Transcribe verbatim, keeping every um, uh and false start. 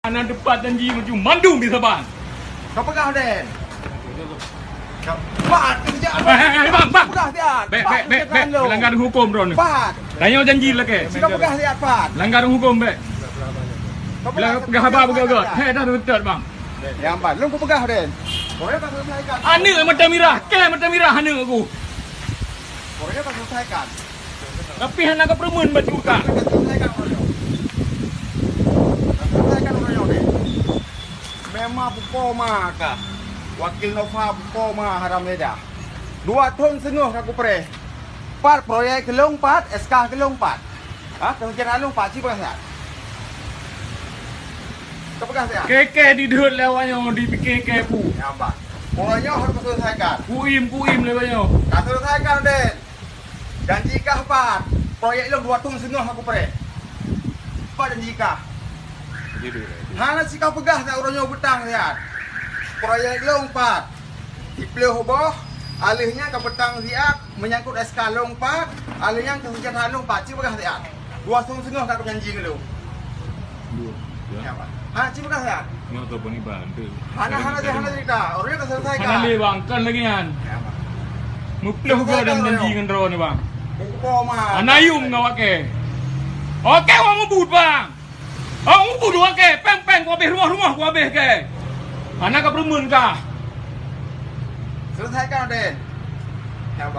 Hana teupat janji macam mandum di saban. Kau peugah, Den. Pat, kerja Eh, eh, eh, bang, bang. Peugah siat. Bek, Pat, bek, bek, kerja bek. Lo. Langgar hukum, Ron. Pat. Tanyoe janji lakée. Sika peugah siat, Pat. Langgar hukum, bek. Kau Bila peugah, peugah haba peugah, peugah. Siat. Hei, dah betul, bang. Nyang Pat. Lôn kupeugah, Den. Korea ka selesaikan. Aneuk mata mirah, kée mata mirah aneuk aku. Korea ka selesaikan. Tapi hana ka peureumeun baju ka. Ka selesaikan uroe nyoe. Ka selesaikan uroe nyoe, Den. Memang bukoma ka. Wakil Nova bukoma haram leda. Dua thon seungoh ka kupreh. Pat proyek lôn pat, S K lôn pat. Ha, keuhujénan lôn pat, ci peugah siat. Ka peugah siat. Kée-kée dideuet lé awak nyoe dipike kée pu. Nyang Pat. Uroe nyoe harus ka selesaikan. Kuim, kuim lé awak nyoe. Ka selesaikan, Den. Janji kah pat. Proyek lôn dua thon seungoh aku preh. Pat janji kah. Hana sika peugah siat uroe nyoe beutang siat. Proyek lôn pat. Siplôh boh, aleuh nyan ka beutang siat, menyangkut S K lôn pat, aleuh nyan keuhujénan lôn pat, ci peugah siat. Dua thon seungoh ka janji ngon lôn. Dua. Ya. Ya, Pak. Ha, ci peugah siat. Nyoe tu pun iban tu. Hana, hana, hana cerita. Uroe nyoe ka selesaikan. Hana lé, bang, kan lagi nyan. Ya, Pak. Muplôh go dalam janji ngon droe ni, bang. Upo mah. Hana yum ngon awak kée. Oke, awak mubut, bang. Awak mubut awak kée, péng-péng ku habéh, rumoh-rumoh ku habéh kée. Hana ka peureumeun kah. Selesaikan, Den.